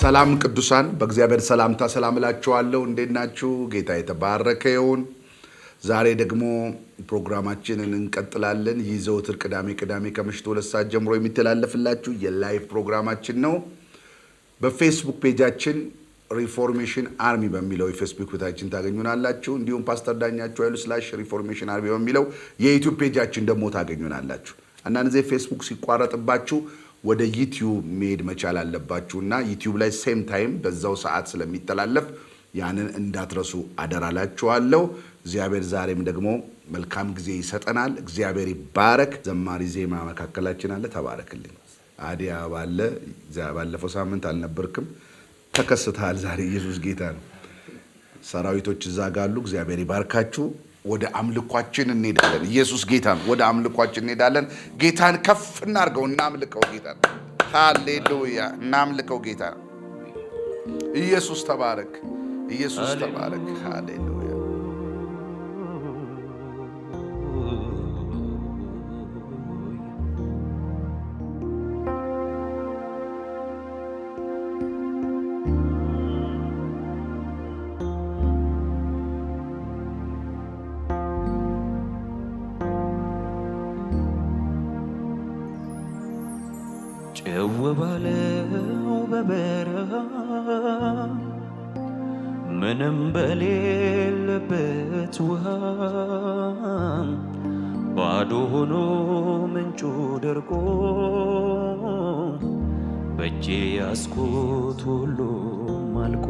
ሰላም ቅዱሳን፣ በእግዚአብሔር ሰላምታ ሰላም እላችኋለሁ። እንዴት ናችሁ? ጌታ የተባረከ ይሁን። ዛሬ ደግሞ ፕሮግራማችንን እንቀጥላለን። ይህ ዘወትር ቅዳሜ ቅዳሜ ከምሽቱ 2 ሰዓት ጀምሮ የሚተላለፍላችሁ የ live ፕሮግራማችን ነው። በፌስቡክ page ኣችን Reformation Army በሚለው የፌስቡክ page ኣችን ታገኙናላችሁ። እንዲሁም ፓስተር ዳኛቸው ኃይሉ /ReformationArmy በሚለው የዩቲዩብ page ኣችን ደግሞ ታገኙናላችሁ። አንዳንድ ጊዜ ፌስቡክ ሲቋረጥባችሁ ወደ ዩቲዩብ መሄድ መቻል አለባችሁ እና ዩቲዩብ ላይ same time በዛው ሰዓት ስለሚተላለፍ ያንን እንዳትረሱ አደራላችኋለሁ። እግዚአብሔር ዛሬም ደግሞ መልካም ጊዜ ይሰጠናል። እግዚአብሔር ይባረክ። ዘማሪ ዜማ መካከላችን አለ። ተባረክልኝ። አዲያ ባለ ባለፈው ሳምንት አልነበርክም፣ ተከስተሃል ዛሬ። ኢየሱስ ጌታ ነው። ሰራዊቶች እዛ ጋሉ። እግዚአብሔር ይባርካችሁ። ወደ አምልኳችን እንሄዳለን። ኢየሱስ ጌታ ነው። ወደ አምልኳችን እንሄዳለን። ጌታን ከፍ እናድርገው፣ እናምልከው ጌታ። ሃሌሉያ! እናምልከው ጌታ። ኢየሱስ ተባረክ። ኢየሱስ ተባረክ። ሃሌሉያ! ጭው ባለው በበረሃ፣ ምንም በሌለበት ውሃ፣ ባዶ ሆኖ ምንጩ ደርቆ፣ በእጄ ያዝኩት ሁሉም አልቆ፣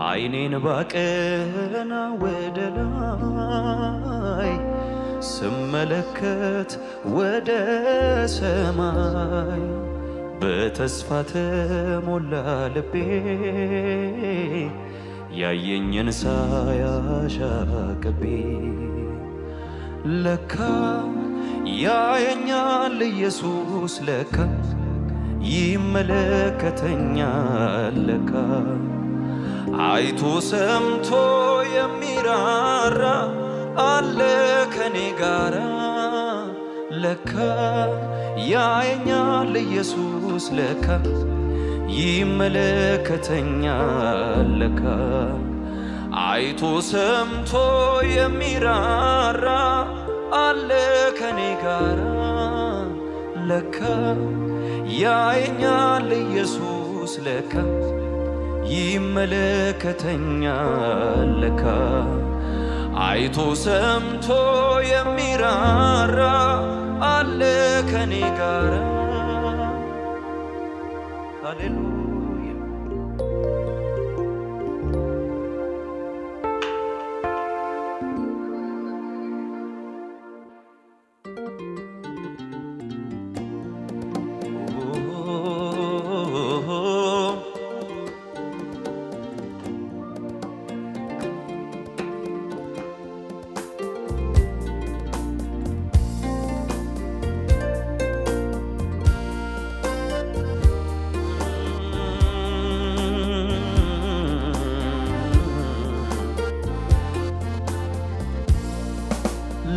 ዓይኔን ባቀና ወደ ላይ ስመለከት ወደ ሰማይ፣ በተስፋ ተሞላ ልቤ ያየኝን ሳያሻቅቤ። ለካ ያየኛል ኢየሱስ፣ ለካ ይመለከተኛል፣ ለካ አይቶ ሰምቶ የሚራራ አለ ከኔ ጋራ። ለካ ያየኛል ኢየሱስ፣ ለካ ይመለከተኛል፣ ለካ አይቶ ሰምቶ የሚራራ አለ ከኔ ጋራ። ለካ ያየኛል ኢየሱስ፣ ለካ ይመለከተኛል፣ ለካ አይቶ ሰምቶ የሚራራ አለ ከኔ ጋራ። ሃሌሉያ!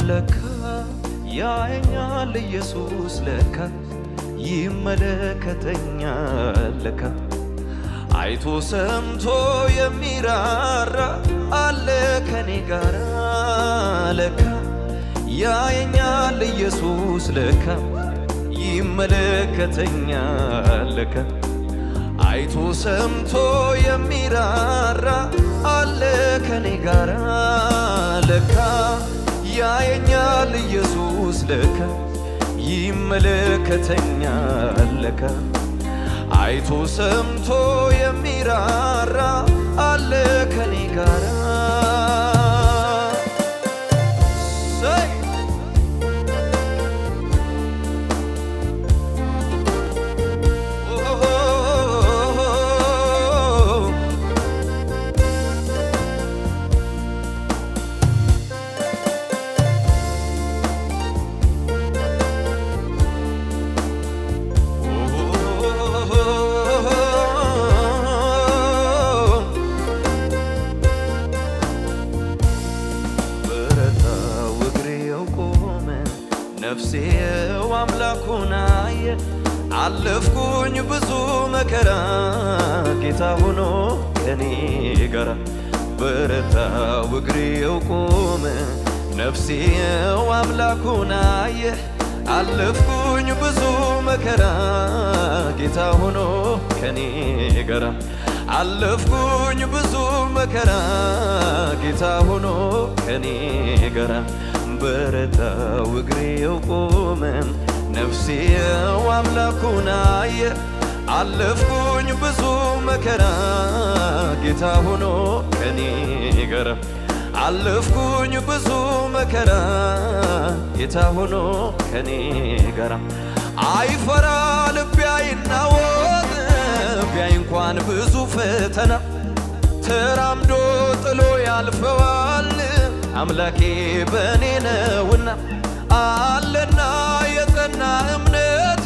ለካ ያየኛል ኢየሱስ፣ ለካ ይመለከተኛል፣ ለካ አይቶ ሰምቶ የሚራራ አለ ከኔ ጋራ። ለካ ያየኛል ኢየሱስ፣ ለካ ይመለከተኛል፣ ለካ አይቶ ሰምቶ የሚራራ አለ ከኔ ጋራ። ለካ ያየኛል ኢየሱስ፣ ለካ ይመለከተኛል፣ ለካ አይቶ ሰምቶ የሚራራ አለ ከኔ ጋራ። ሰይ! በረታው እግሬው ቆመ፣ ነፍሴው አምላኩን አየ። አለፍኩኝ ብዙ መከራ ጌታ ሆኖ ከኔ ጋራ በረታው እግሬው ቆመ ነፍሴው አምላኩን አየ አለፍኩኝ ብዙ መከራ ጌታ ሆኖ ከኔ ጋራ አለፍኩኝ ብዙ መከራ ጌታ ሆኖ ከኔ ጋራ በረታው እግሬው ቆመ ነፍሴው አምላኩን አየ አለፍኩኝ ብዙ መከራ ጌታ ሆኖ ከኔ ጋራ አለፍኩኝ ብዙ መከራ ጌታ ሆኖ ከኔ ጋራ አይፈራ ልቤ አይናወጥ ቢያይ እንኳን ብዙ ፈተና ተራምዶ ጥሎ ያልፈዋል አምላኬ በኔ ነውና አለና የጸና እምነት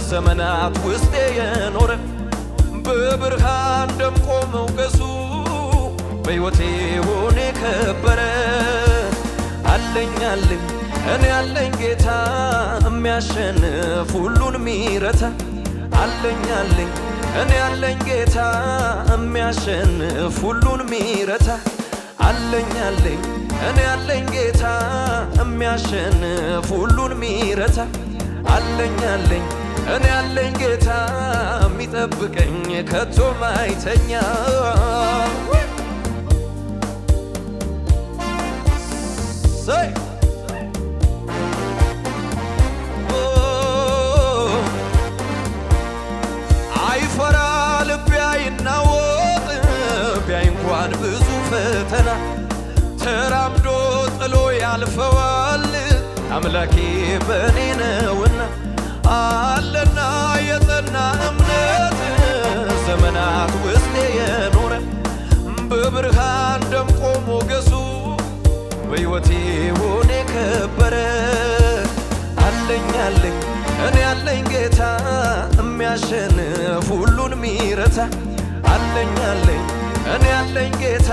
ዘመናት ውስጤ የኖረ በብርሃን ደምቆ ሞገሱ በሕይወቴ ሆኖ ከበረ አለኝ አለኝ እኔ አለኝ ጌታ የሚያሸንፍ ሁሉን ሚረታ አለኝ አለኝ እኔ አለኝ ጌታ የሚያሸንፍ ሁሉን ሚረታ አለኝ አለኝ እኔ አለኝ ጌታ የሚያሸንፍ ሁሉን ሚረታ አለኝ አለኝ እኔ አለኝ ጌታ የሚጠብቀኝ ከቶ ማይተኛ ሰይ አይፈራ ልቤ አይናወጥ ቢያይ እንኳን ብዙ ፈተና ተራምዶ ጥሎ ያልፈዋል አምላኬ በኔ ነውና አለና የጸና እምነት ዘመናት ውስጤ የኖረ በብርሃን ደምቆ ሞገሱ በሕይወቴ ሆኖ ከበረ አለኝ አለኝ እኔ አለኝ ጌታ የሚያሸንፍ ሁሉን ሚረታ አለኝ አለኝ እኔ አለኝ ጌታ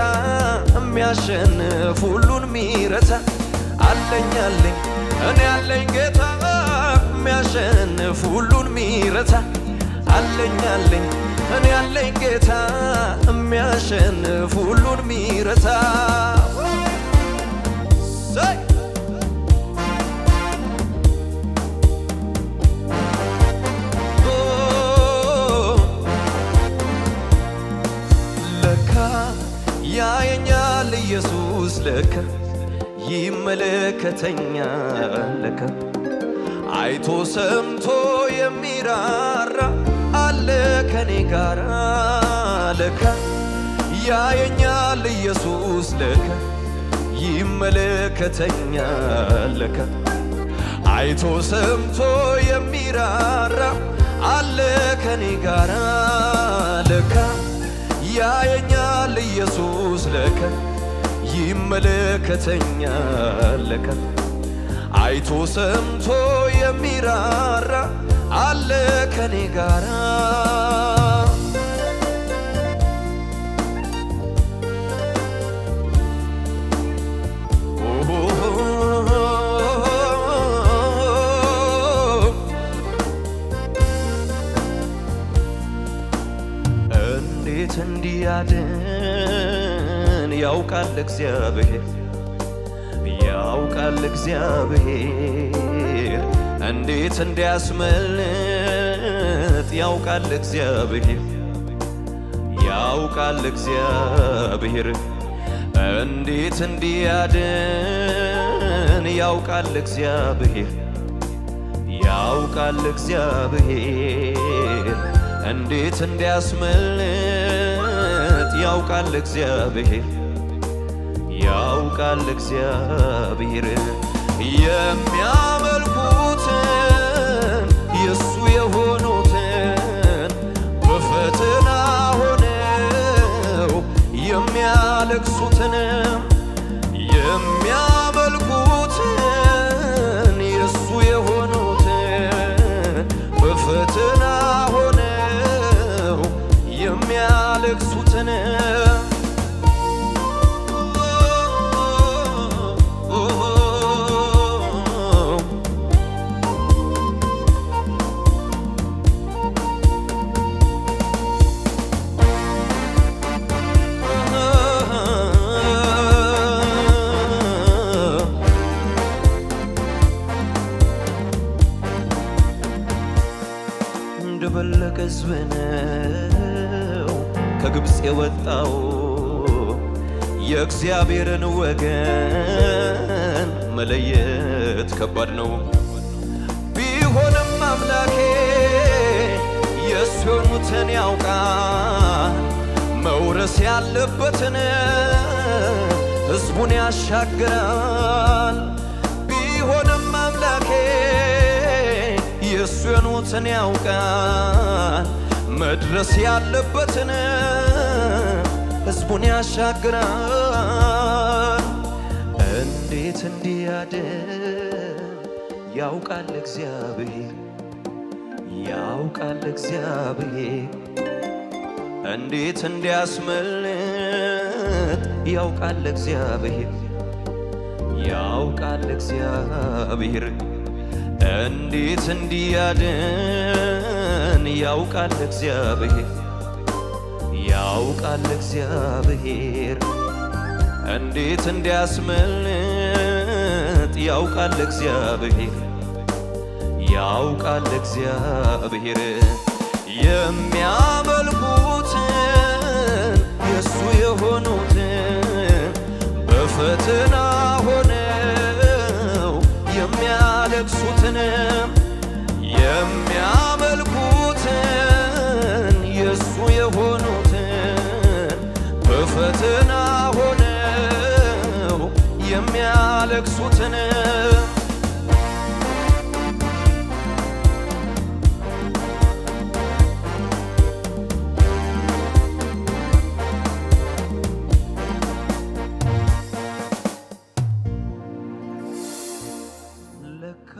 የሚያሸንፍ ሁሉን ሚረታ አለኝ አለኝ እኔ አለኝ ጌታ የሚያሸንፍ ሁሉን ሚረታ አለኝ አለኝ እኔ አለኝ ጌታ የሚያሸንፍ ሁሉን ሚረታ ሰይ ለካ ያየኛል ኢየሱስ ለካ ይመለከተኛል ለካ አይቶ ሰምቶ የሚራራ አለ ከኔ ጋራ ለካ ያየኛል ኢየሱስ ለካ ይመለከተኛል ለካ አይቶ ሰምቶ የሚራራ አለ ከኔ ጋራ ለካ ያየኛል ኢየሱስ ለካ ይመለከተኛል ለካ አይቶ ሰምቶ የሚራራ አለ ከኔ ጋራ እንዴት እንዲያድን ያውቃል እግዚአብሔር ያውቃል እግዚአብሔር እንዴት እንዲያስመልጥ ያውቃል እግዚአብሔር ያውቃል እግዚአብሔር እንዴት እንዲያድን ያውቃል እግዚአብሔር ያውቃል እግዚአብሔር እንዴት እንዲያስመልጥ ያውቃል እግዚአብሔር ያውቃል እግዚአብሔር የሚያመልኩትን የሱ የሆኑትን በፈተና ሆነው የሚያለቅሱትን የሚያመልኩትን የሱ የሆኑትን በፈተና ሆነው የሚያለቅሱትን ሕዝብ ነው ከግብፅ የወጣው። የእግዚአብሔርን ወገን መለየት ከባድ ነው። ቢሆንም አምላኬ የእሱ የሆኑትን ያውቃል። መውረስ ያለበትን ሕዝቡን ያሻግራል። ቢሆንም አምላኬ የእሱ የሆኑትን ያውቃል። መድረስ ያለበትን ሕዝቡን ያሻግራል። እንዴት እንዲያድን ያውቃል እግዚአብሔር፣ ያውቃል እግዚአብሔር። እንዴት እንዲያስመልጥ ያውቃል እግዚአብሔር፣ ያውቃል እግዚአብሔር። እንዴት እንዲያድን ያውቃል እግዚአብሔር፣ ያውቃል እግዚአብሔር። እንዴት እንዲያስመልጥ ያውቃል እግዚአብሔር፣ ያውቃል እግዚአብሔር። የሚያመልኩትን የእሱ የሆኑትን በፈተና ሆነው የሚያለቅሱትን፣ የሚያመልኩትን የእሱ የሆኑትን በፈተና ሆነው የሚያለቅሱትን። ለካ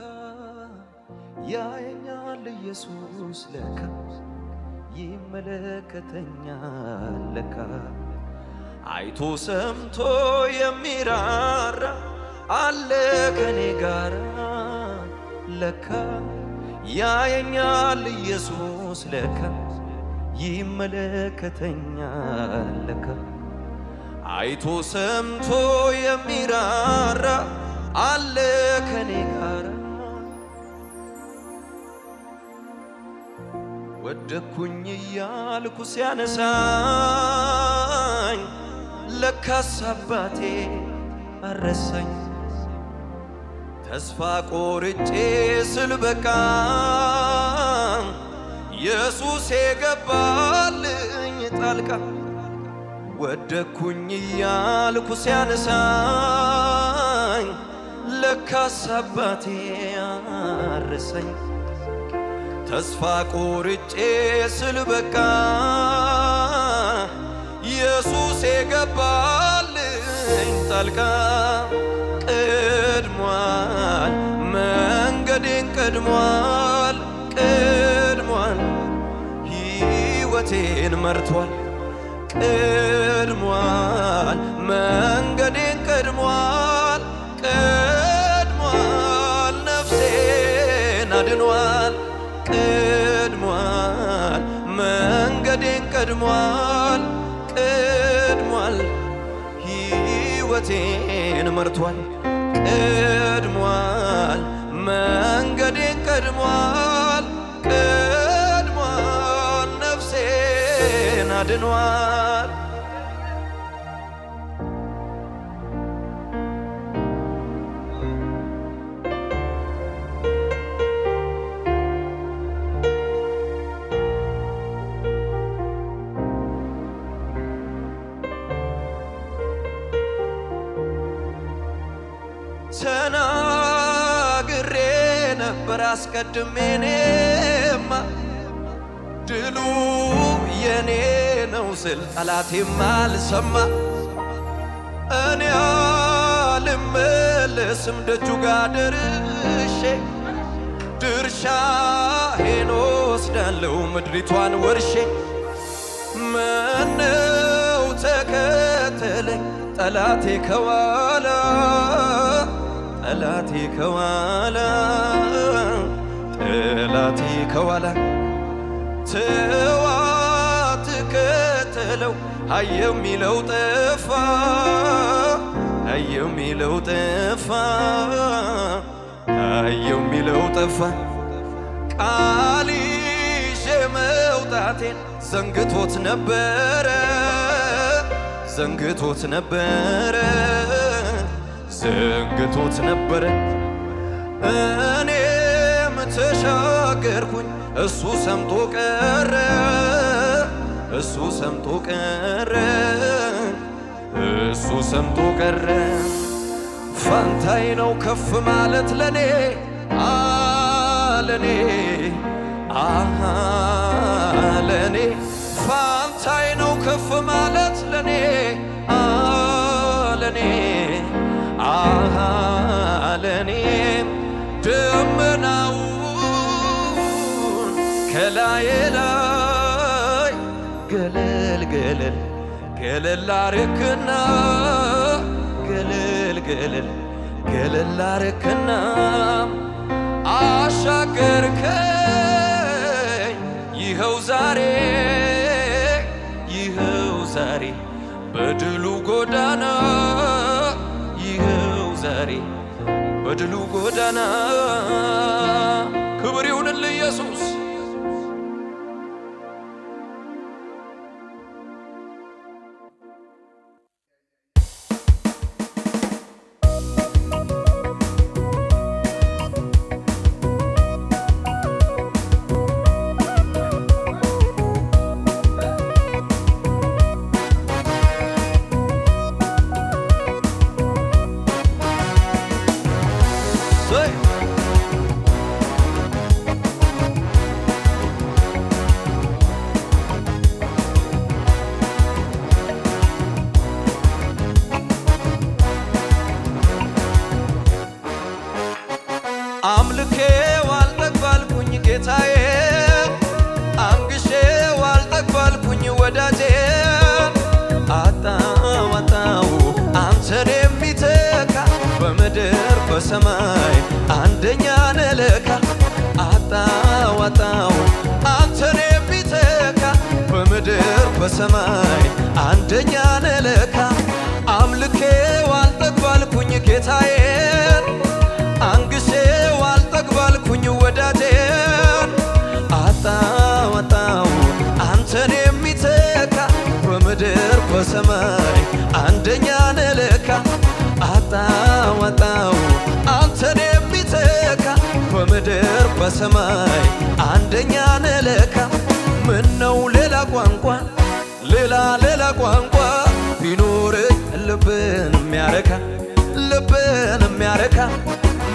ያየኛል ኢየሱስ፣ ለካ ይመለከተኛል፣ ለካ አይቶ ሰምቶ የሚራራ አለ ከኔ ጋራ። ለካ ያየኛል ኢየሱስ፣ ለካ ይመለከተኛል፣ ለካ አይቶ ሰምቶ የሚራራ አለ ከኔ ጋራ። ወደኩኝ እያልኩ ሲያነሳኝ ለካስ አባቴ አረሳኝ። ተስፋ ቆርጬ ስል በቃ ኢየሱስ የገባልኝ ጣልቃ። ወደኩኝ እያልኩ ሲያነሳኝ ለካስ አባቴ አረሳኝ። ተስፋ ቆርጬ ስል በቃ ኢየሱስ የገባልኝ ጣልቃ። ቀድሟል መንገዴን፣ ቀድሟል፣ ቀድሟል ሕይወቴን መርቷል። ቀድሟል መንገዴን፣ ቀድሟል፣ ቀድሟል ነፍሴን አድኗል። ቀድሟል መንገዴን፣ ቀድሟል፣ ቀድሟል ሕይወቴን መርቷል። ቀድሟል መንገዴን፣ ቀድሟል፣ ቀድሟል ነፍሴን አድኗል። ተናግሬ ነበር አስቀድሜ እኔማ ድሉ የኔ ነው ስል ጠላቴም አልሰማ። እኔ አልመለስም ደጁ ጋር ደርሼ ድርሻዬን ወስዳለሁ ምድሪቷን ወርሼ። ምነው ተከተለኝ ጠላቴ ከኋላ፣ ጠላቴ ከኋላ፣ ጠላቴ ከኋላ። ተዋ ትከተለው አይ የሚለው ጠፋ፣ አይ የሚለው ጠፋ፣ አይ የሚለው ጠፋ። ቃል ይዤ መውጣቴ መንገላታቴን ዘንግቶት ነበረ ዘንግቶት ነበረ ዘንግቶት ነበረ እኔም ተሻገርኩኝ እሱ ሰምቶ ቀረ እሱ ሰምቶ ቀረ እሱ ሰምቶ ቀረ ፋንታዬ ነው ከፍ ማለት ለኔ ለኔ ለኔ ፋንታዬ ነው ከፍ ማለት ለኔ ለኔ ለኔ ደመናውን ከላዬ ላይ ገለል ገለል ገለል አረክና ገለል ገለል ገለል አረክና አሻገርከኝ ይኸው ዛሬ ይኸው ዛሬ በድሉ ጎዳና ይኸው ዛሬ በድሉ ጎዳና ክብር ይሁንልህ ኢየሱስ። አምልኬው አልጠግባልኩኝ ጌታዬ አንግሼው አልጠግባልኩኝ ወዳጄ አጣው አጣው አንተን የሚተካ በምድር በሰማይ አንደኛ ነህ ለካ አጣው አጣው አንተን የሚተካ በምድር በሰማይ አንደኛ ነህ ለካ አምልኬው አልጠግባልኩኝ ጌታዬን አንግሼው አልጠግባልኩኝ ወዳጄን አጣው አጣው አንተን የሚተካ በምድር በሰማይ አንደኛ ነህ ለካ አጣው አጣው አንተን የሚተካ በምድር በሰማይ አንደኛ ነህ ለካ ምነው ሌላ ቋንቋ ሌላ ሌላ ቋንቋ ቢኖረኝ ልብን የሚያረካ ልብን የሚያረካ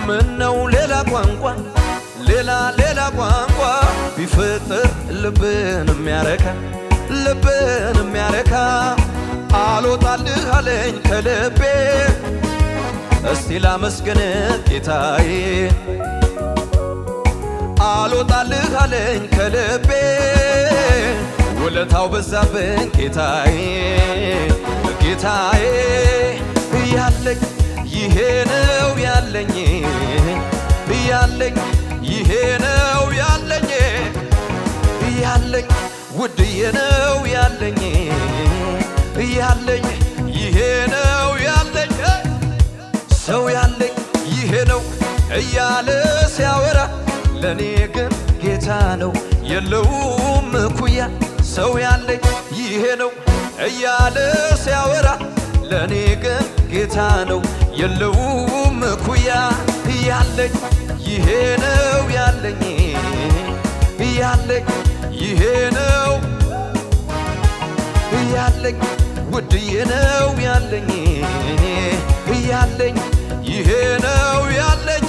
ምነው ሌላ ቋንቋ ሌላ ሌላ ቋንቋ ቢፈጥር ልብን የሚያረካ ልብን የሚያረካ አልወጣልህ አለኝ ከልቤ እስቲ ላመስግን ጌታዬ አልወጣልህ አለኝ ከልቤ ውለታው በዛብኝ ጌታዬ ጌታዬ ያለኝ ይሄ ነው ያለኝ ያለኝ ይሄ ነው ያለኝ ያለኝ ውድዬ ነው ያለኝ ያለኝ ይሄ ነው ያለኝ ሰው ያለኝ ይሄ ነው እያለ ሲያወራ ለኔ ግን ጌታ ነው የለውም እኩያ ሰው ያለኝ ይሄ ነው እያለ ሲያወራ ለኔ ግን ጌታ ነው የለውም እኩያ ያለኝ ይሄ ነው ያለኝ ያለኝ ይሄ ነው ያለኝ ውድዬ ነው ያለኝ ያለኝ ይሄ ነው ያለኝ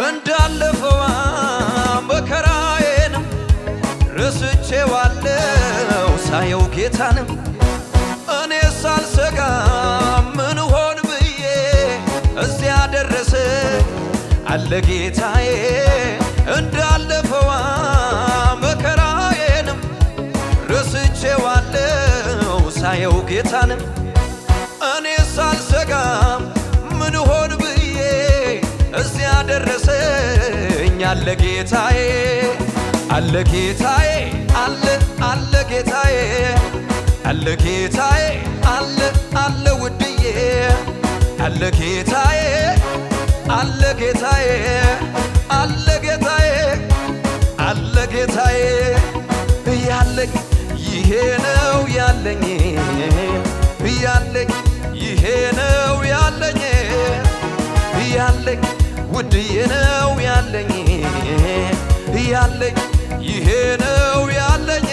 እንዳለፈዋ መከራዬንም ረስቼዋለሁ ሳየው ጌታንም እኔ ሳልሰጋ ምን ሆን ብዬ እዚያ ደረሰ አለ ጌታዬ። ሳየው ጌታን እኔ ሳልሰጋም ምን ሆን ብዬ እዚያ ደረሰኝ አለ ጌታዬ አለ ጌታዬ አለ አለ ጌታዬ አለ ጌታዬ አለ አለ ውድዬ አለ ጌታዬ አለ ጌታዬ አለ ጌታዬ አለ ጌታዬ ያለኝ ይሄ ነው ያለኝ ያለኝ ይሄ ነው ያለኝ ያለኝ ውድዬ ነው ያለኝ ያለኝ ይሄ ነው ያለኝ።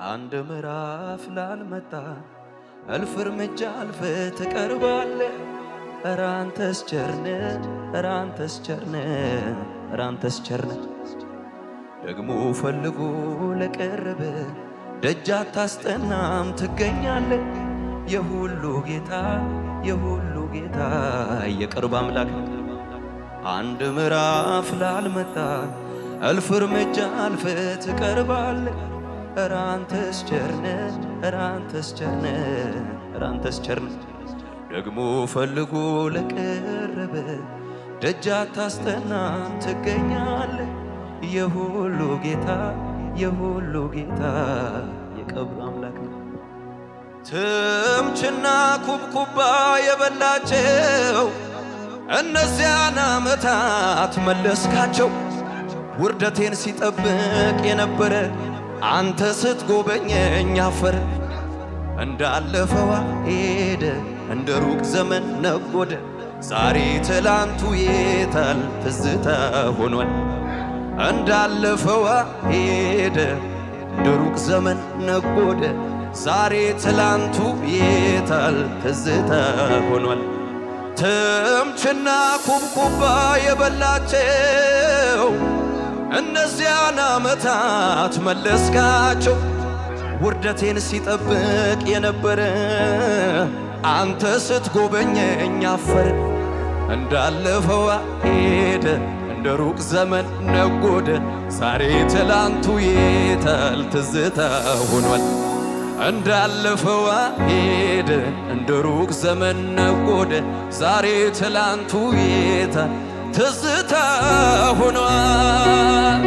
አንድ ምዕራፍ ላልመጣ እልፍ እርምጃ አልፈህ ትቀርባለህ። ኧረ አንተስ ቸር ነህ፣ ኧረ አንተስ ቸር ነህ፣ ኧረ አንተስ ቸር ነህ። ደግሞ ፈልጎ ለቀረበ ደጅ አታስጠናም ትገኛለህ። የሁሉ ጌታ የሁሉ ጌታ የቅርብ አምላክ ነህ። አንድ ምዕራፍ ላልመጣ እልፍ እርምጃ አልፈህ ትቀርባለህ። ኧረ አንተስ ቸር ነህ፣ ኧረ አንተስ ቸር ነህ፣ ኧረ አንተስ ቸር ነህ። ደግሞ ፈልጎ ለቀረበ ደጅ አታስጠናም ትገኛለህ። የሁሉ ጌታ የሁሉ ጌታ የቀብሩ አምላክ ነው። ትምችና ኩብኩባ የበላቸው እነዚያን ዓመታት መለስካቸው። ውርደቴን ሲጠብቅ የነበረ አንተ ስትጎበኘኝ አፈረ። እንዳለፈዋ ሄደ እንደ ሩቅ ዘመን ነጎደ። ዛሬ ትላንቱ የታል ትዝታ ሆኗል። እንዳለፈዋ ሄደ እንደ ሩቅ ዘመን ነጎደ። ዛሬ ትላንቱ የታል ትዝታ ሆኗል። ትምችና ኩብኩባ የበላቸው እነዚያን ዓመታት መለስካቸው። ውርደቴን ሲጠብቅ የነበረ አንተ ስትጎበኘኝ አፈረ። እንዳለፈዋ ሄደ እንደ ሩቅ ዘመን ነጎደ። ዛሬ ትላንቱ የታል ትዝታ ሆኗል። እንዳለፈዋ ሄደ እንደ ሩቅ ዘመን ነጎደ። ዛሬ ትላንቱ የታል ትዝታ ሆኗል።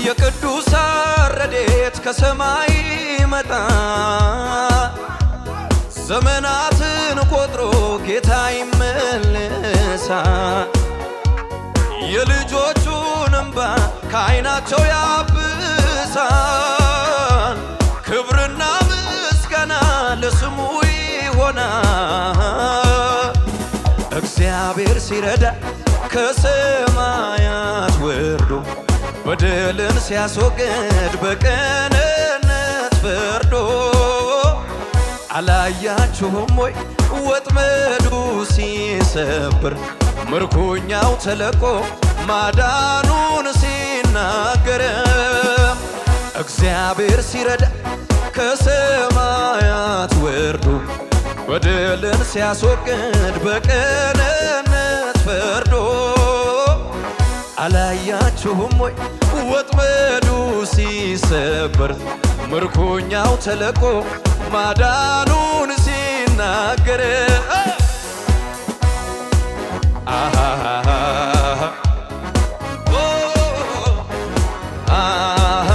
የቅዱሳን ረድኤት ከሰማይ መጣ። ዘመናትን ቆጥሮ ጌታ ይመልሳል። የልጆቹን እንባ ከዓይናቸው ያብሳል። ክብርና ምስጋና ለስሙ ይሆናል። እግዚአብሔር ሲረዳ ከሰማያት ወርዶ በደልን ሲያስወግድ በቅንነት ፈርዶ አላያችሁም ወይ ወጥመዱ ሲሰብር ምርኮኛው ተለቆ ማዳኑን ሲናገር። እግዚአብሔር ሲረዳ ከሰማያት ወርዶ በደልን ሲያስወግድ በቅንነት ፈርዶ አላያችሁም ወይ ወጥመዱ ሲሰበር ምርኮኛው ተለቆ ማዳኑን ሲናገር። ሲናገር አሃ ኦ አሃ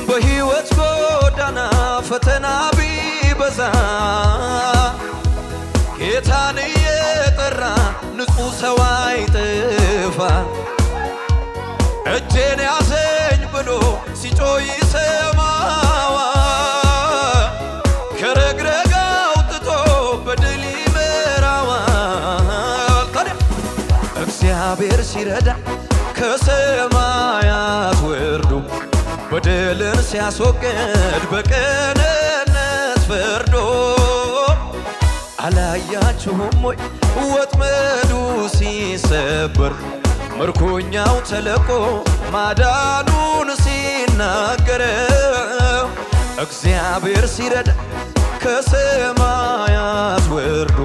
በሕይወት ጎዳና ፈተና ቢበዛ ጌታን እየጠራ ንጹሕ ሰው አይጥፋ። እጄን ያዘኝ ብሎ ሲጮህ ይሰማዋል። ከረግረግ አውጥቶ በድል ይመራዋል። ታዲያ እግዚአብሔር ሲረዳ ከሰማያት ወርዶ በደልን ሲያስወግድ በቅንነት ፈርዶ አላያችሁም ወይ ወጥመዱ ሲሰበር ምርኮኛው ተለቆ ማዳኑን ሲናገር እግዚአብሔር ሲረዳ ከሰማያት ወርዶ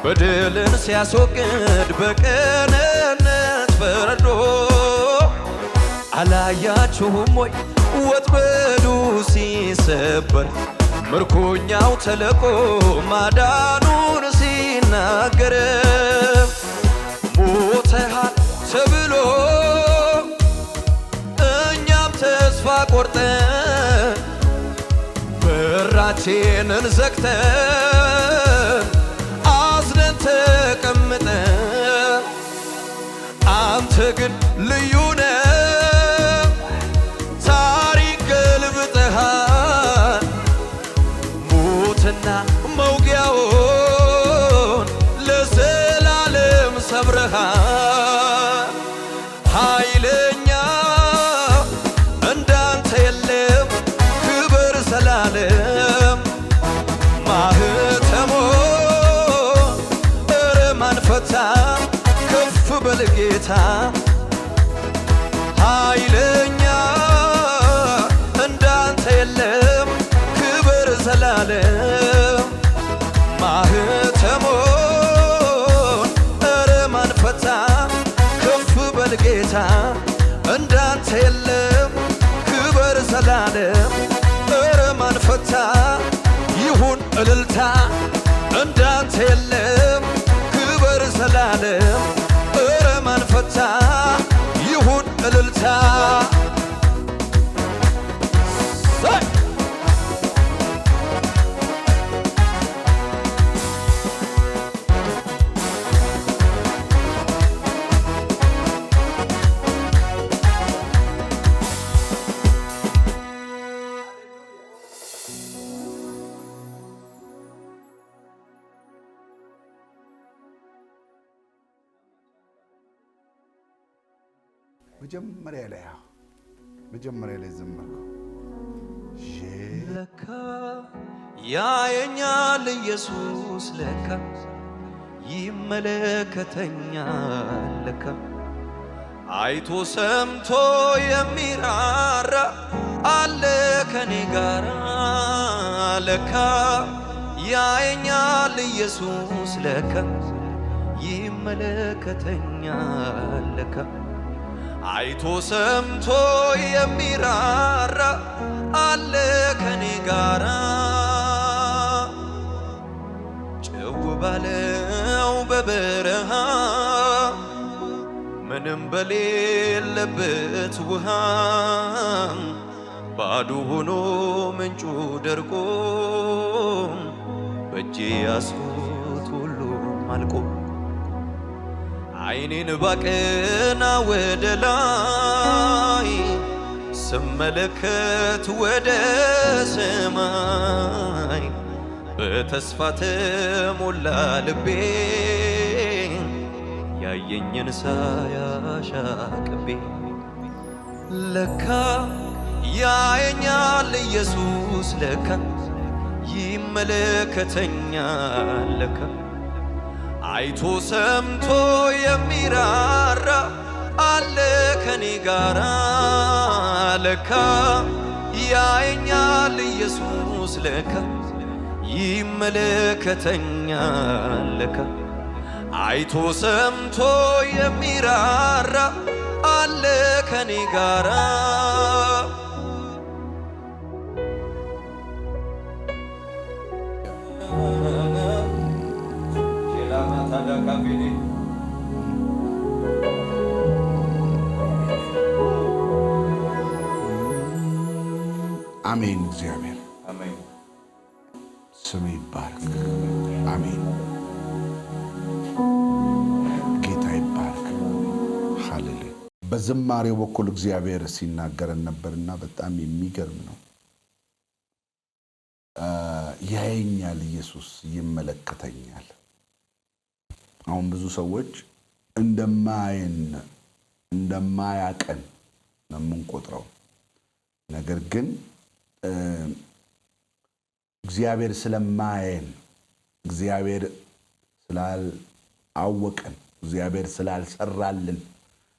በደልን ሲያስወግድ በቅንነት ፈርዶ አላያችሁም ወይ ወጥመዱ ሲሰበር ምርኮኛው ተለቆ ማዳኑን ሲናገር ሞተሃል ተብሎ እኛም ተስፋ ቆርጠን በራችንን ዘግተን አዝነን ተቀምጠን አንተ ግን ልዩ ነህ፣ ታሪክ ገልብጠሃል። ሞትና መውጊያውን ለዘላለም ሰብረሃል። ኃይለኛ እንዳንተ የለም፣ ክብር ዘላለም ማህተሞ እረ ማን ፈታ? ከፍ በል ጌታ ኃይለኛ እንዳንተ የለም ክብር ዘላለም ማህተሞን እረ ማን ፈታ? ከፍ በል ጌታ እንዳንተ የለም ክብር ዘላለም እረ ማን ፈታ? ይሁን እልልታ እንዳንተ የለም ክብር ዘላለም እረ ማን ፈታ? ይሁን እልልታ ሰይ! መጀመሪያ ላይ አዎ፣ መጀመሪያ ላይ ዘመርከው ለካ ያየኛል ኢየሱስ ለካ ይመለከተኛል ለካ አይቶ ሰምቶ የሚራራ አለ ከኔ ጋራ ለካ ያየኛል ኢየሱስ ለካ ይመለከተኛል ለካ አይቶ ሰምቶ የሚራራ አለ ከኔ ጋራ ጭው ባለው በበረሃ ምንም በሌለበት ውሃ ባዶ ሆኖ ምንጩ ደርቆ በእጄ ያስኩት ሁሉም አልቆ ዓይኔን ባቀና ወደ ላይ ስመለከት ወደ ሰማይ በተስፋ ተሞላ ልቤ ያየኝን ሳያሻቅቤ ለካ ያየኛል ኢየሱስ ለካ ይመለከተኛል ለካ አይቶ ሰምቶ የሚራራ አለ ከኔ ጋራ ለካ ያየኛል ኢየሱስ ለካ ይመለከተኛል ለካ አይቶ ሰምቶ የሚራራ አለ ከኔ ጋራ። አሜን። እግዚአብሔር ስም ይባረክ። አሜን። ጌታ ይባረክ። ሃሌሉያ። በዝማሬው በኩል እግዚአብሔር ሲናገረን ነበርና በጣም የሚገርም ነው። ያየኛል፣ ኢየሱስ ይመለከተኛል። አሁን ብዙ ሰዎች እንደማያየን እንደማያቀን ነው የምንቆጥረው። ነገር ግን እግዚአብሔር ስለማያየን፣ እግዚአብሔር ስላላወቀን፣ እግዚአብሔር ስላልሰራልን፣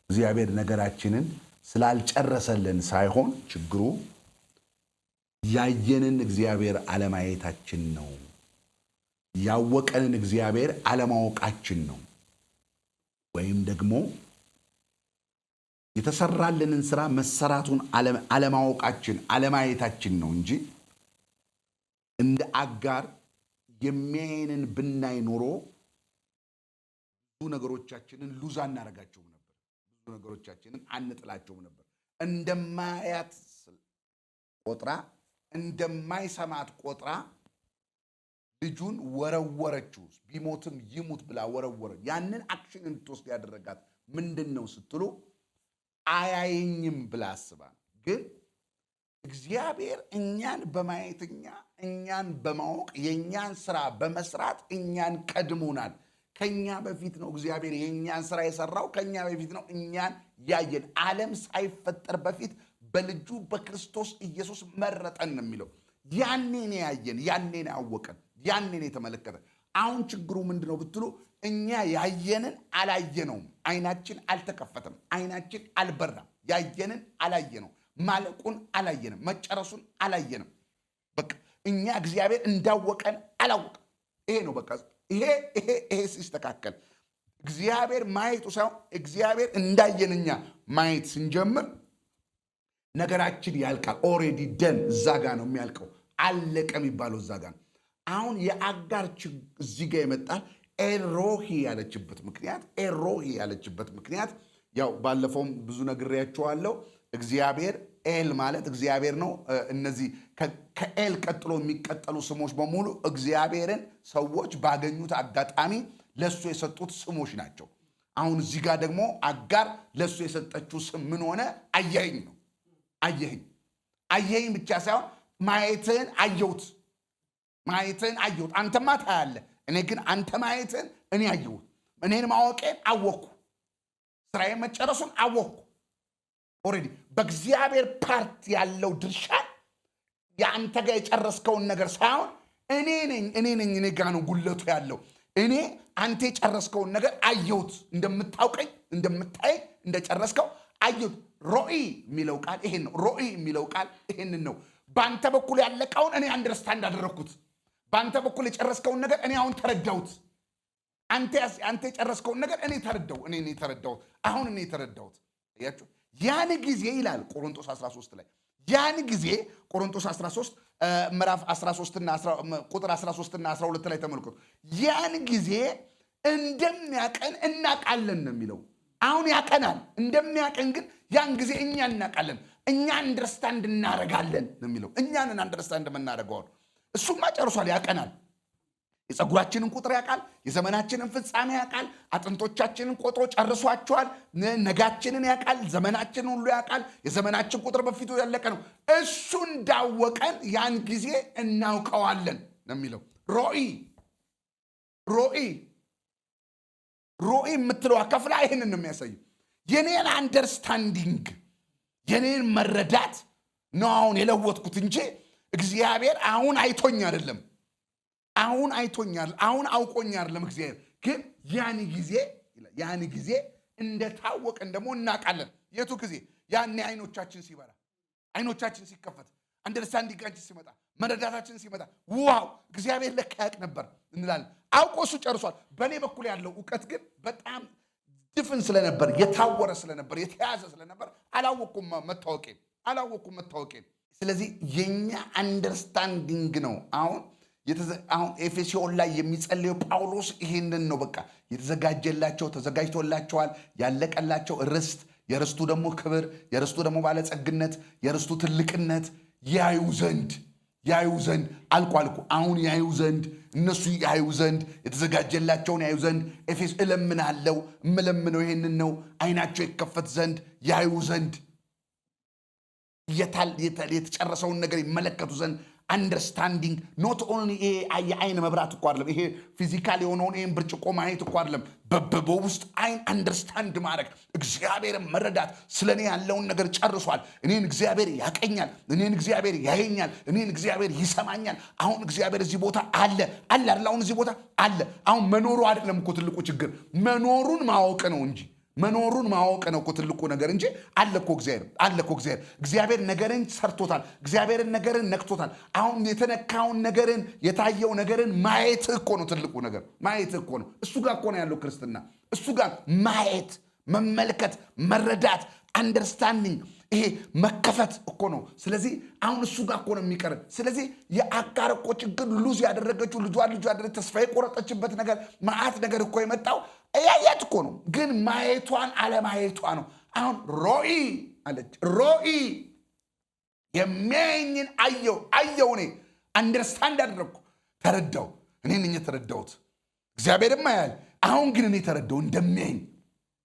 እግዚአብሔር ነገራችንን ስላልጨረሰልን ሳይሆን ችግሩ ያየንን እግዚአብሔር አለማየታችን ነው። ያወቀንን እግዚአብሔር አለማወቃችን ነው። ወይም ደግሞ የተሰራልንን ስራ መሰራቱን አለማወቃችን አለማየታችን ነው እንጂ እንደ አጋር የሚያየንን ብናይ ኖሮ ብዙ ነገሮቻችንን lose አናረጋቸውም ነበር። ብዙ ነገሮቻችንን አንጥላቸውም ነበር። እንደማያት ቆጥራ፣ እንደማይሰማት ቆጥራ ልጁን ወረወረችው። ቢሞትም ይሙት ብላ ወረወረ። ያንን action እንድትወስድ ያደረጋት ምንድን ነው ስትሉ አያየኝም ብላ አስባ ነው። ግን እግዚአብሔር እኛን በማየት እኛን በማወቅ የእኛን ስራ በመስራት እኛን ቀድሞናል። ከኛ በፊት ነው እግዚአብሔር የእኛን ስራ የሰራው። ከኛ በፊት ነው እኛን ያየን። ዓለም ሳይፈጠር በፊት በልጁ በክርስቶስ ኢየሱስ መረጠን ነው የሚለው። ያኔ ነው ያየን፣ ያኔ ነው ያወቀን፣ ያኔ ነው የተመለከተን። አሁን ችግሩ ምንድን ነው ብትሉ እኛ ያየንን አላየነውም። አይናችን አልተከፈተም። አይናችን አልበራም። ያየንን አላየነው። ማለቁን አላየንም። መጨረሱን አላየንም። በቃ እኛ እግዚአብሔር እንዳወቀን አላወቅም። ይሄ ነው በቃ። ይሄ ሲስተካከል እግዚአብሔር ማየቱ ሳይሆን እግዚአብሔር እንዳየን እኛ ማየት ስንጀምር ነገራችን ያልቃል። Already done፣ እዛ ጋ ነው የሚያልቀው። አለቀ የሚባለው እዛ ጋ ነው። አሁን የአጋር እዚህ ጋ የመጣል ኤልሮሂ ያለችበት ምክንያት ያው ባለፈውም ብዙ ነግሬያችኋለሁ። እግዚአብሔር ኤል ማለት እግዚአብሔር ነው። እነዚህ ከኤል ቀጥሎ የሚቀጠሉ ስሞች በሙሉ እግዚአብሔርን ሰዎች ባገኙት አጋጣሚ ለእሱ የሰጡት ስሞች ናቸው። አሁን እዚህ ጋር ደግሞ አጋር ለእሱ የሰጠችው ስም ምን ሆነ? አየኸኝ ነው። አየኸኝ፣ አየኸኝ ብቻ ሳይሆን ማየትህን አየሁት፣ ማየትህን አየሁት። አንተማ ታያለህ፣ እኔ ግን አንተ ማየትህን እኔ አየሁት። እኔን ማወቄን አወቅኩ፣ ስራዬን መጨረሱን አወቅኩ። Already በእግዚአብሔር part ያለው ድርሻ የአንተ ጋር የጨረስከውን ነገር ሳይሆን እኔ ነኝ፣ እኔ ጋ ነው ጉለቱ ያለው። እኔ አንተ የጨረስከውን ነገር አየሁት። እንደምታውቀኝ እንደምታየኝ እንደጨረስከው አየሁት። ሮኢ የሚለው ቃል ይሄን ነው። ሮኢ የሚለው ቃል ይሄንን ነው። በአንተ በኩል ያለቀውን እኔ understand አደረግኩት። በአንተ በኩል የጨረስከውን ነገር እኔ አሁን ተረዳሁት። አንተ የጨረስከውን ነገር እኔ ተረዳው፣ እኔ እኔ ተረዳሁት። አሁን እኔ ተረዳሁት። አያችሁ፣ ያን ጊዜ ይላል ቆሮንቶስ 13 ላይ፣ ያን ጊዜ ቆሮንቶስ 13 ምዕራፍ 13 እና ቁጥር 13 እና 12 ላይ ተመልከቱ። ያን ጊዜ እንደሚያቀን እናቃለን ነው የሚለው። አሁን ያቀናል። እንደሚያቀን ግን ያን ጊዜ እኛ እናቃለን፣ እኛ understand እናረጋለን ነው የሚለው። እኛንን understand የምናደርገው እሱማ ጨርሷል፣ ያቀናል። የፀጉራችንን ቁጥር ያውቃል። የዘመናችንን ፍጻሜ ያውቃል። አጥንቶቻችንን ቆጥሮ ጨርሷቸዋል። ነጋችንን ያውቃል። ዘመናችንን ሁሉ ያውቃል። የዘመናችን ቁጥር በፊቱ ያለቀ ነው። እሱ እንዳወቀን ያን ጊዜ እናውቀዋለን ነው የሚለው። ሮኢ፣ ሮኢ፣ ሮኢ የምትለው ከፍላ ይህንን ነው የሚያሳየው። የኔን understanding የኔን መረዳት ነው አሁን የለወጥኩት እንጂ እግዚአብሔር አሁን አይቶኝ አይደለም። አሁን አይቶኛል፣ አሁን አውቆኝ አይደለም። እግዚአብሔር ግን ያን ጊዜ እንደታወቀን ደግሞ እናውቃለን። የቱ ጊዜ? ያኔ አይኖቻችን ሲበራ፣ አይኖቻችን ሲከፈት፣ understanding ኣችን ሲመጣ፣ መረዳታችን ሲመጣ፣ wow እግዚአብሔር ለካ ያውቅ ነበር እንላለን። አውቆ እሱ ጨርሷል። በእኔ በኩል ያለው እውቀት ግን በጣም ድፍን ስለነበር፣ የታወረ ስለነበር፣ የተያዘ ስለነበር አላወቅኩም መታወቄን፣ አላወቅኩም መታወቄን። ስለዚህ የኛ understanding ነው። አሁን ኤፌሶን ላይ የሚጸልየው ጳውሎስ ይሄንን ነው። በቃ የተዘጋጀላቸው፣ ተዘጋጅቶላቸዋል፣ ያለቀላቸው ርስት፣ የርስቱ ደግሞ ክብር፣ የርስቱ ደግሞ ባለጸግነት፣ የርስቱ ትልቅነት ያዩ ዘንድ አልቋል እኮ። አሁን ያዩ ዘንድ፣ እነሱ ያዩ ዘንድ፣ የተዘጋጀላቸውን ያዩ ዘንድ ኤፌስ እለምናለው። እምለምነው ይሄንን ነው፣ አይናቸው ይከፈት ዘንድ፣ ያዩ ዘንድ፣ የተጨረሰውን ነገር ይመለከቱ ዘንድ። Understanding not only ይሄ የአይን መብራት እኮ አይደለም። ይሄ physical የሆነውን ይሄን ብርጭቆ ማየት እኮ አይደለም። በውስጥ አይን understand ማድረግ፣ እግዚአብሔርን መረዳት፣ ስለ እኔ ያለውን ነገር ጨርሷል። እኔን እግዚአብሔር ያቀኛል። እኔን እግዚአብሔር ያየኛል። እኔን እግዚአብሔር ይሰማኛል። አሁን እግዚአብሔር እዚህ ቦታ አለ፣ አለ አይደል? አሁን እዚህ ቦታ አለ። አሁን መኖሩ አይደለም እኮ ትልቁ ችግር፣ መኖሩን ማወቅ ነው እንጂ፣ መኖሩን ማወቅ ነው እኮ ትልቁ ነገር እንጂ። አለ እኮ እግዚአብሔር፣ አለ እኮ እግዚአብሔር። እግዚአብሔር ነገርን ሰርቶታል። እግዚአብሔርን ነገርን ነክቶታል። አሁን የተነካውን ነገርን፣ የታየው ነገርን ማየት እኮ ነው ትልቁ ነገር፣ ማየት እኮ ነው። እሱ ጋር እኮ ነው ያለው ክርስትና። እሱ ጋር ማየት፣ መመልከት፣ መረዳት፣ understanding፣ ይሄ መከፈት እኮ ነው። ስለዚህ አሁን እሱ ጋር እኮ ነው የሚቀር። ስለዚህ የአጋር እኮ ችግር፣ lose ያደረገችው ልጇን፣ ልጇ ያደረገ ተስፋ የቆረጠችበት ነገር፣ መዓት ነገር እኮ የመጣው እያየት እኮ ነው፣ ግን ማየቷን አለማየቷ ነው። አሁን ሮኢ አለች። ሮኢ፣ የሚያየኝን አየው፣ አየው። እኔ understand አደረግኩ፣ ተረዳው። እኔ ነኝ የተረዳሁት፣ እግዚአብሔርም ያያል። አሁን ግን እኔ ተረዳው፣ እንደሚያየኝ፣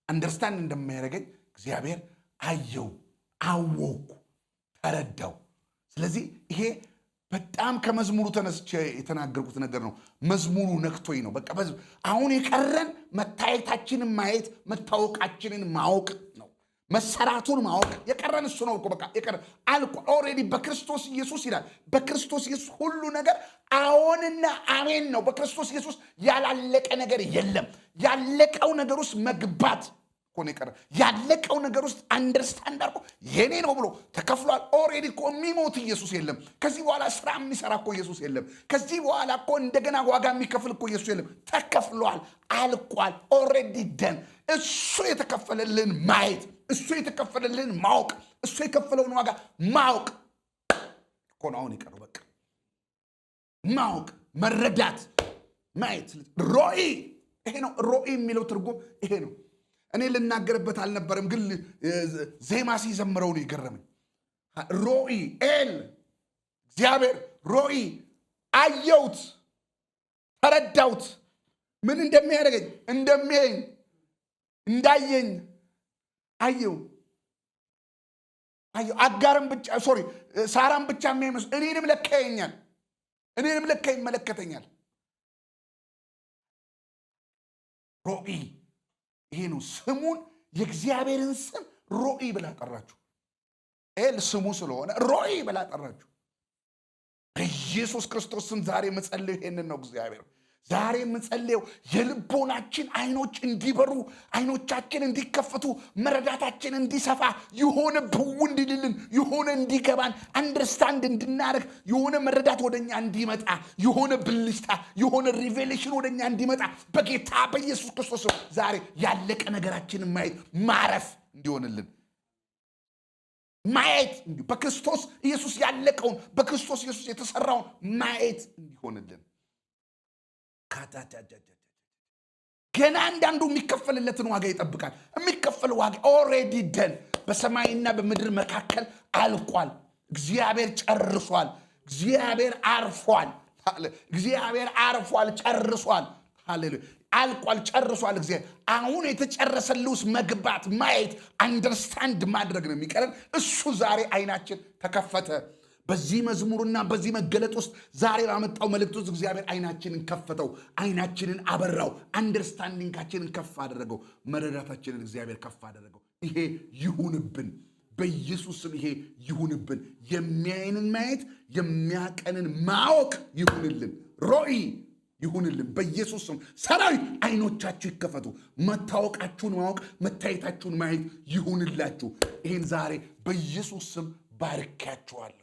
understand እንደሚያደርገኝ እግዚአብሔር አየው፣ አወኩ፣ ተረዳው። ስለዚህ ይሄ በጣም ከመዝሙሩ ተነስቼ የተናገርኩት ነገር ነው። መዝሙሩ ነክቶኝ ነው። በቃ አሁን የቀረን መታየታችንን ማየት፣ መታወቃችንን ማወቅ ነው። መሰራቱን ማወቅ የቀረን እሱ ነው እኮ። በቃ የቀረን አልቋል። Already በክርስቶስ ኢየሱስ ይላል። በክርስቶስ ኢየሱስ ሁሉ ነገር አዎንና አሜን ነው። በክርስቶስ ኢየሱስ ያላለቀ ነገር የለም። ያለቀው ነገር ውስጥ መግባት እኮ ነው የቀረ። ያለቀው ነገር ውስጥ understand አድርጎ የኔ ነው ብሎ ተከፍሏል። Already እኮ የሚሞት ኢየሱስ የለም። ከዚህ በኋላ ስራ የሚሰራ እኮ ኢየሱስ የለም። ከዚህ በኋላ እኮ እንደገና ዋጋ የሚከፍል እኮ ኢየሱስ የለም። ተከፍሏል፣ አልቋል። Already done። እሱ የተከፈለልን ማየት፣ እሱ የተከፈለልን ማወቅ፣ እሱ የከፈለውን ዋጋ ማወቅ እኮ ነው አሁን የቀረው። በቃ ማወቅ፣ መረዳት፣ ማየት። ሮኢ ይሄ ነው። ሮኢ የሚለው ትርጉም ይሄ ነው። እኔ ልናገርበት አልነበረም፣ ግን ዜማ ሲዘምረው ነው የገረመኝ። ሮኢ ኤል፣ እግዚአብሔር ሮኢ፣ አየሁት፣ ተረዳሁት፣ ምን እንደሚያደርገኝ፣ እንደሚያየኝ፣ እንዳየኝ አየው፣ አየው። አጋርን ብቻ፣ sorry፣ ሳራን ብቻ የሚያይመስል እኔንም ለካ ያየኛል፣ እኔንም ለካ ይመለከተኛል። ሮኢ ይሄ ነው። ስሙን፣ የእግዚአብሔርን ስም ሮኢ ብላ ጠራችሁ። ኤል ስሙ ስለሆነ ሮኢ ብላ ጠራችሁ። በኢየሱስ ክርስቶስ ስም ዛሬ የምጸልየው ይሄንን ነው። እግዚአብሔር፣ ዛሬ የምጸልየው የልቦናችን አይኖች እንዲበሩ፣ አይኖቻችን እንዲከፈቱ፣ መረዳታችን እንዲሰፋ፣ የሆነ ብው እንዲልልን፣ የሆነ እንዲገባን፣ understand እንድናደርግ፣ የሆነ መረዳት ወደኛ እንዲመጣ፣ የሆነ ብልጭታ፣ የሆነ revelation ወደኛ እንዲመጣ በጌታ በኢየሱስ ክርስቶስ ስም ዛሬ ያለቀ ነገራችንን ማየት፣ ማረፍ እንዲሆንልን፣ ማየት በክርስቶስ ኢየሱስ ያለቀውን፣ በክርስቶስ ኢየሱስ የተሰራውን ማየት እንዲሆንልን። ካታታታታ ገና አንዳንዱ የሚከፈልለትን ዋጋ ይጠብቃል። የሚከፈል ዋጋ already done፣ በሰማይና በምድር መካከል አልቋል። እግዚአብሔር ጨርሷል። እግዚአብሔር አርፏል። እግዚአብሔር አርፏል፣ ጨርሷል። ሃሌሉያ፣ አልቋል፣ ጨርሷል። እግዚአብሔር አሁን የተጨረሰልህ ውስጥ መግባት፣ ማየት፣ understand ማድረግ ነው የሚቀረን። እሱ ዛሬ አይናችን ተከፈተ። በዚህ መዝሙርና በዚህ መገለጥ ውስጥ፣ ዛሬ ባመጣው መልእክት ውስጥ እግዚአብሔር አይናችንን ከፈተው፣ አይናችንን አበራው፣ understanding ኣችንን ከፍ አደረገው፣ መረዳታችንን እግዚአብሔር ከፍ አደረገው። ይሄ ይሁንብን፣ በኢየሱስ ስም ይሄ ይሁንብን። የሚያየንን ማየት፣ የሚያቀንን ማወቅ ይሁንልን። ሮኢ ይሁንልን በኢየሱስ ስም። ሰራዊት አይኖቻችሁ ይከፈቱ። መታወቃችሁን ማወቅ፣ መታየታችሁን ማየት ይሁንላችሁ። ይህን ዛሬ በኢየሱስ ስም ባርኪያችኋለሁ።